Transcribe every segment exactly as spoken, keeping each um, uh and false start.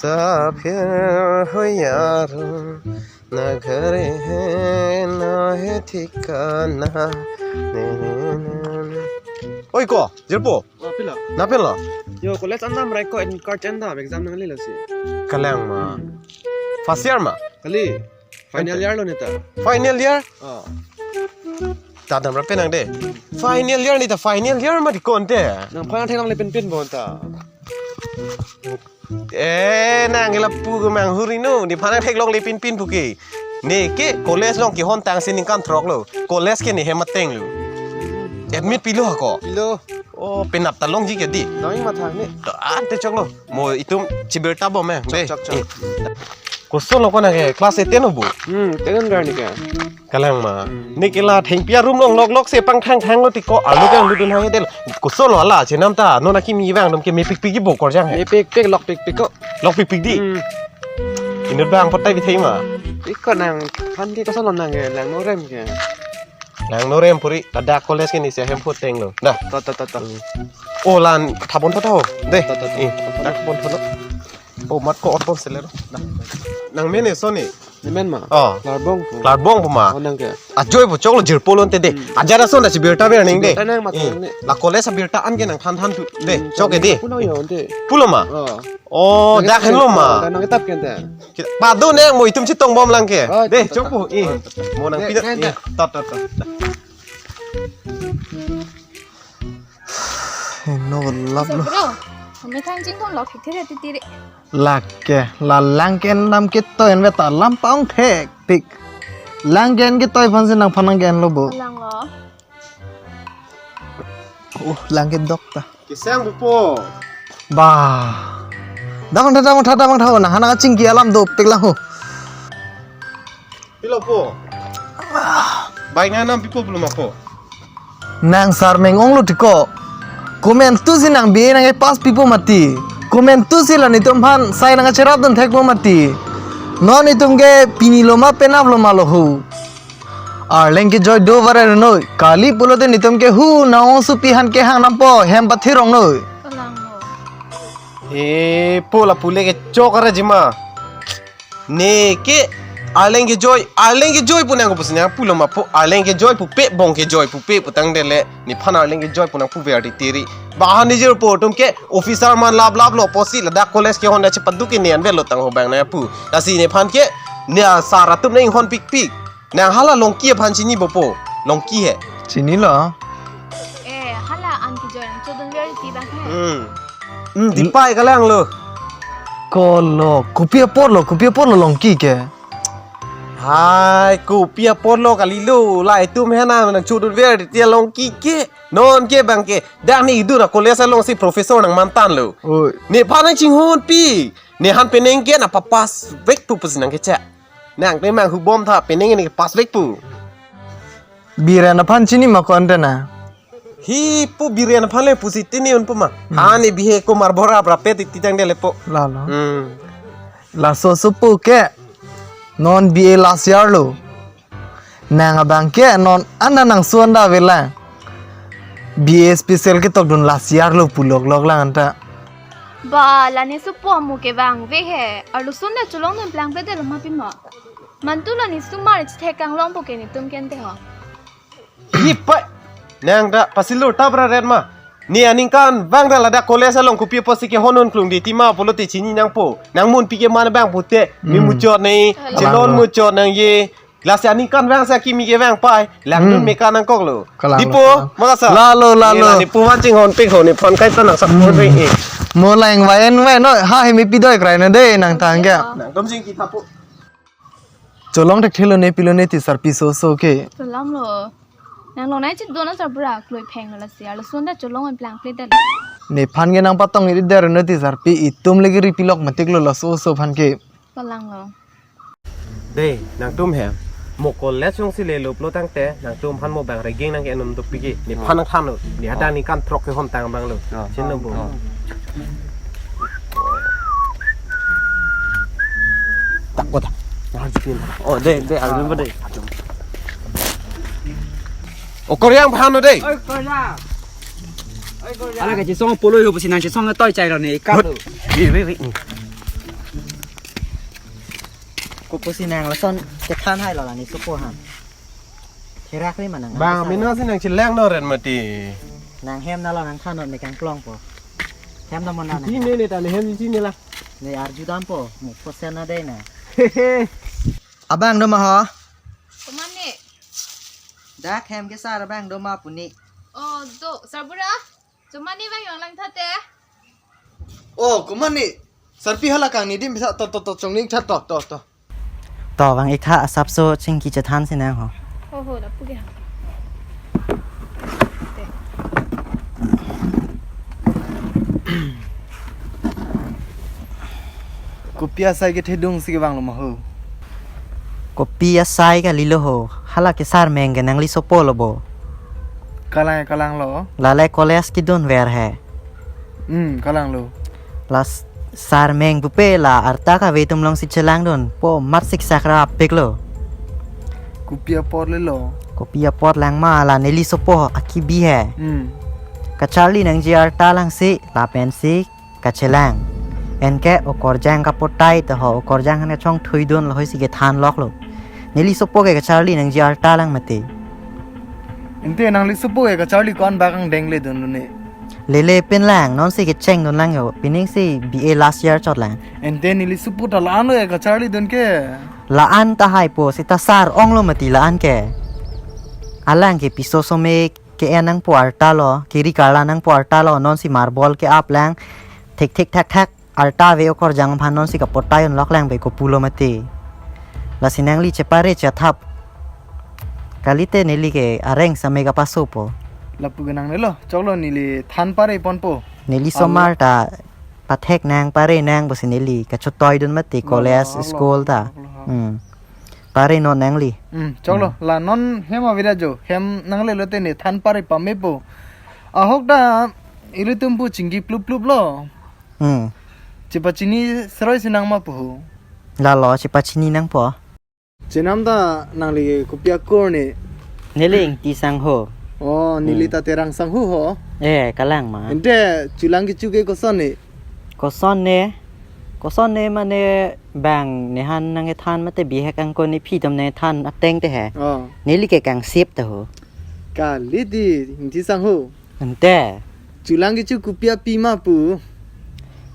मुसाफिर हूँ यारो, ना घर है ना है ठिकाना। ने, ने, ने, ने। Oi ko, jirpo. Oh, pilo? Napilo? Yo, college an damra ko, en card an dam, exam nanglelo si. Kalang ma. Hmm. First year ma? Kali. Final year lo neta. Final year? Oh. Ta damra penang de. Final year neta, final year ma di konte. Nangphan theklongle pinpin bonta. Eh, nang ke lapu ke manghuri no. Nephan theklongle pinpin pu ke. Ne ke college along kehon tangsi ningkan throk lo. College ke ne hem ateng lo. Admit pilo ko? Pilo. Oh, penap ta longji ke di. Nang mathang ne. To ante choklo. Mo itum chibirta bom eh. Chok, be. Chok, chok. Eh. Koson lo ko nang ke class eight ten lo bu. Hmm, ten garni ke. Kalang ma. Hmm. Ne ke la thengpi arum long lok lok si pangthang thang lo ti ko alu ke alu dun hang del. Koson lo hala chenam ta non akimi vang dom ke mepikpik ji bo korjang he. Mepikpik, lokpikpik ko. Lokpikpik di. Hmm. Inut bang potai bithai ma. Iko nangphan ke koson lo nang ke, langno rem ke. Langno rem puri, ladak college ke ne si hem phuteng lo. Dah. To, to, to, to. Oh, lan thabon tho tho. De. To, to, to. Eh, dak bon tho lo. Oh, mat ko otbon seler. Dah. Nang men ne son ne? Ne men ma? Oh. Larbong ko. Larbong ko ma. Oh, nang ke. Ajoipo choklo jirpo lo ante de. Hmm. Ajat ason ta chibirta ber neng de. Chibirta nang mat. Eh, nang ne. La college abirta an ke nangthan than tu. De, hmm, chok ke de. Pulo yo ante. Pulo ma? Oh. Oh, nang dak ke hen lo ma. Nang etap ke ante. Pado ne mo itum chetong bom lang ke. Oh, de, to, to, chokpo. To. Eh. Oh, to, to. Mo nang de, pida. De, de. Eh, tot, tot, tot. No lap lo. Bro, kami thang jing thong lok thik thik titi ri. Lake, la lang ke nam ke to en veta lam paung thek tik. Lang ke en ke toi phan si nangphan nang ke en lo bo. Lang lo. Oh, lang ke dok ta. Kesang bupo. Ba. Damang tha, damang tha, damang tha. Nang hana chingki alam dopik lang ho. Pilo po? Bai nang nam pipo pulo ma po? Nang sar meng ong lo tiko. Komantu si nang B A nang ke pass pipo mati. Komantu si la netum aphan sai nang kacherap dun thekpo mati. Non netum ke pini lo ma penap lo ma lo ho. Arleng kejoi do varer noi. Kali pulote netum ke hu nang ongsopi aphan kehang nampo hem pathirong noi. Kalang lo. E po la pule ke chok ara jima. Ne ke arleng kejoi, arleng kejoi pu nang ko pusi nang pulo ma po arleng kejoi pupe bong kejoi pupe putangte le nephan arleng kejoi pu nang puver titi ri. Bahan ni jirpo atum ke officer man lap lap lo pusi ladak college kehon da chepaduk ke ne an velo tang ho bang nang pu. Lasi nephan ke ne sar atum nang inghon pikpik. Nang hala Longki aphan chini bo po? Longki he. Chinilo. Eh, hala an kejoi nang chodun ver ti bang he. Hmm. Hmm, di pai kalang lo. Kolo, kopi apor lo, kopi apor lo Longki ke. Hai, kopi apor lo kali lo. La itum he nang nang chodun ver ti Longki ke. Non ke bang ke. Dak ne idu ra college along si professor nang mantan lo. Oi. Nephan nang chinghonpi. Nephan penang ke nang papass vek pu pusi nang kecha. Nang te mang hubom tha penang ne pass vek pu. Biren aphan chini ma ko ante na. Hi pu Biren aphan le pusi tini un pu ma. Hmm. Ha ne bihe ko mar bora bra pe ti tang de le po. Lalo. Hmm. Laso supu ke non B A last year lo. Nang abang ke non anda nang suan da vela. B A special ketok dun last year lo pulok lok lang anta. Ba, la ne supo amu ke bang ve he. Arloso ne cholong dun plang pe de lo ma pima. Mantu la ne sumar chithek kanglong po ke netum ke ante ho. Hi pa. Nang da pasilo tabra red ma. Ne aningkan bang da ladak college along kopi pusi kehon un klung di tima pulote chini nangpo. Nang mun pi ke man bang pute. Mi Hmm. muchot ne. Kalang. Chelon muchot nang ye. Lasi aningkan vang sa kimi ke vang pai. Lang nun Hmm. mekan nangkok lo. Kalang, Dipo, kalang. Makasa. Lalo, lalo. Ni puan ching hon pik ho nephan kai ta nang sak Hmm. pon ring e. Mo lang vayen vayen no, ha hemi pidoi krai na de nang tang kya. Nang tom jing kita po. Cholong thekthelo ne pilo ne ti sarpi so so ke. Salam lo. Nang lo nai chit dona sarbura kloi pheng lo lasi. Arloso anta cholong en plang plate lo. Nephan ke nang patong iri der ne ti sarpi itum lagi ripilok matik lo laso so phan ke. Kalang lo. Dei, nangtum hem. Mo college along si lelo pulo tangte, nangtum aphan mo bang reging nang ke enum dopik ke. Nephan nangthan lo. Ne ada ningkan throk kehon tang bang lo. Oh. Chin lo bo. Oh. Tak kota. Nang harjukin. Oh, dei, dei, arjun ba dei. Oh, Korean aphan lo dei. Oi, Korean. Oi, Korean. Ala ka chisong polo yo pusi nang chisong toi chai ro ne, ka lo. Wi, wi, wi. Ni. Kopusi nang lason kethan hailo la ne sopo han. Therak ri ma nang. Bang, amesa mena lo. Si nang chelang no ren mati. Nang hem na lo nang than non ne kangklong po. Hem do mo na nang. Chini ne ta ne hem chini la. Ne arju dampo, mo posen na dei na. Hehe. Abang do ma ho? Komat ne? Dak hem kesar abang do ma pu ne. Oh, do, sarbura. Komat ne bang yong lang thate. Oh, komat ne. Sarpi hala kangni dim bisa to to to chongning chat to to to. To bang ik tha asapso chingki chethan si nang ho. Ho ho, lapu ke. Kopi asai kethedung si kevang lo ma ho. Kopi asai kalilo ho. Hala kesar meng ke nangli sopo lo bo. Kalang kalang lo. Lale college kedun ver he. Hmm, kalang lo. La s-, sar meng pupe la arta kave atum along si chelang dun. Po mat sik sakra apik lo. Kopi apor le lo. Kopi apor lang ma la neli sopo akibi he. Hmm. Kacharli nangji arta lang si lapen si kachelang. Anke okorjang kapotai ta ho okorjang han kachongthui dun lahoi si kethan lok lo. Neli sopo ke kacharli nangji arta lang mati. Ante nangli sopo ke kacharli ko-an bak angdeng le dun lo ne. Lele pen lang, non si kecheng dun lang ho. Pining si B A last year chot lang. Ante neli sopo ta la-an lo ke kacharli dun ke. La-an tahai po seta sar ong lo mati la-an ke. Alang ke piso some ke-en nangpo arta lo, kiri karla nangpo arta lo, non si marble ke-ap lang, thik thik thak thak, arta ave okorjang aphan non si kapotai un lok lang be kopulo mati. Lasi nangli chepare chathap. Kalite neli ke areng same kapaso po. Lapu ke nang ne lo, choklo neli than pare ponpo. Neli somar ta pathek nang pare nang pusi neli kachotoi dun mati. Lo, college, lo, lo, school ta. Lo, lo, lo. Hmm. Pare non nangli. Hmm, choklo. Hmm. La non hem avira jo. Hem nang le lote ne than pare pame po. Ahok ta ilitum pu chingki plup plup lo. Hmm. Chepachini seroi si nang ma pu. Lalo chepachini nangpo. Chenam ta nangli kopi akur ne. Neli Ingti Sangho. Oh, neli Hmm. ta Terang Sangho ho. Eh, kalang ma. Ante chulang kechu ke koson ne? Koson ne? Koson ne mane bang nehan nang kethan mate bihek angkon ne phi tom ne than ateng te he. Oh. Neli ke kangsip ta ho. Kali di Ingti Sangho. Ante. Chulang kechu kopi api ma pu.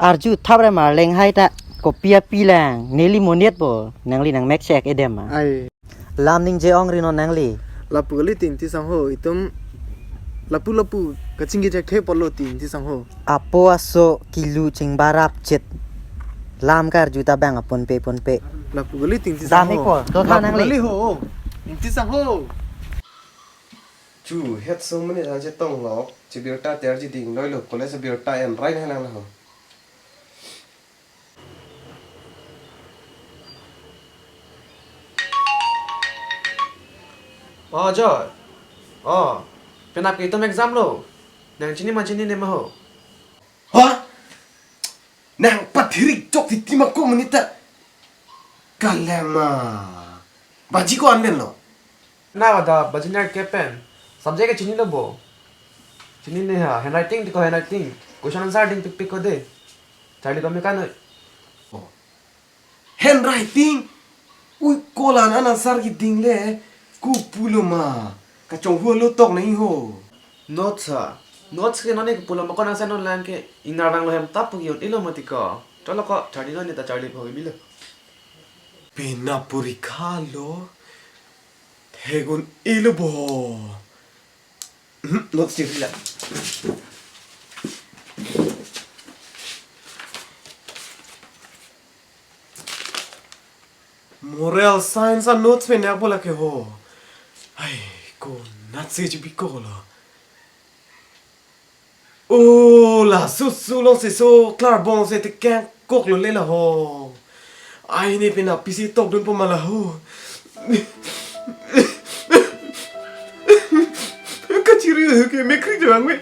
Arju thap re marleng hai ta kopi api lang. Neli monit po. Nangli nang mek chek edem ma. Ai. Lam ningje ong ri non nangli. Lapu kali Ingti Sangho itum lapu lapu kachingki thekthe polo Ingti Sangho. Apo aso kilu chingbarap chet. Lam karju ta bang aponpe ponpe. Lapu kali Ingti Sangho. Dam ikpo, do tha nangli. Lapu kali ho. Ingti Sangho. Chu het sung mani than chetong lo. Chebirta ter ji ding loi lo. Kole chebirta en rai nang nang ho. Oh, Joy. Oh, penap ke itum exam lo. Nang chini ma chinine ma ho. Ha? Nang pathirik chok titi ma ko monit ta. Kalang ma. Baji ko-an pen lo. Na wada baji nar ke pen. Subject ke chinilo bo. Chinine ha, handwriting ti ko handwriting. Question answer ding pik pik ko de. Charli pame kanoi. Oh. Handwriting? Ui, ko la-an answer keding le. Kopulo ma. Kachonghu alo tok nai ho. Notes ha. Notes ke non ne kopulo ma ko nang send non lang ke. Ingnar vanglo hem ta pu ki-un-elo mati ko. Cholo ko, charli non ne ta charli pho ke bilo. Penap porikha lo. Thegun-elo bo. Hmm, notes chiri la. Moral science a notes pen nang bola ke ho. Ai, ko nat se chibi ko lo. Oh, la su su long se so klar bong se tekeng kok lo le la ho. Ai ne pen a P C tok dun po ma la ho. Kachiri ke mekri jang me.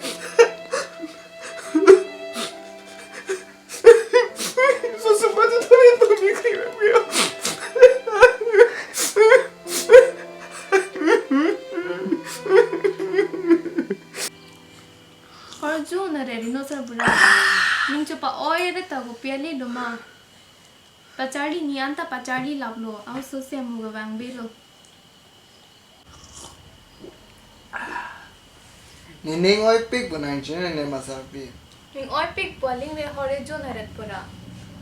So su pa tu thore to mekri me. Arju na re rino sarbura. Ning chupa oi re ta kopi ale lo ma. Pacharli ni anta pacharli laplo, aoso si amu kevang belo. Nening oipik pu nangchini ne ma sarpi. Ning oipik pu alingve hor ejon arat pura.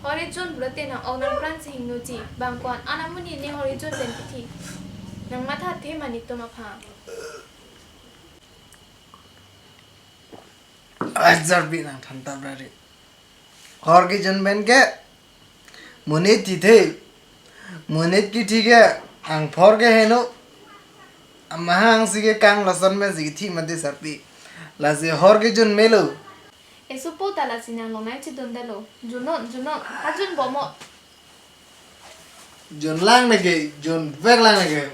Hor ejon pura te nang-ok nangpran si hingnoji. Bang ko-an amonit ne hor ejon pen kithi. Nang matha the mani tum aphan. Ai sarpi nang thantap rari. Hor kejon pen ke monit tithe. Monit kithi ke angphor ke heno. Amahang si ke kang lason me si kithi mati sarpi. Lasi hor kejon melo. Esopo ta lasi nang longnang chidun dalo. Junon, junon. Hajun bomo. Jun lang neke, jun vek lang neke.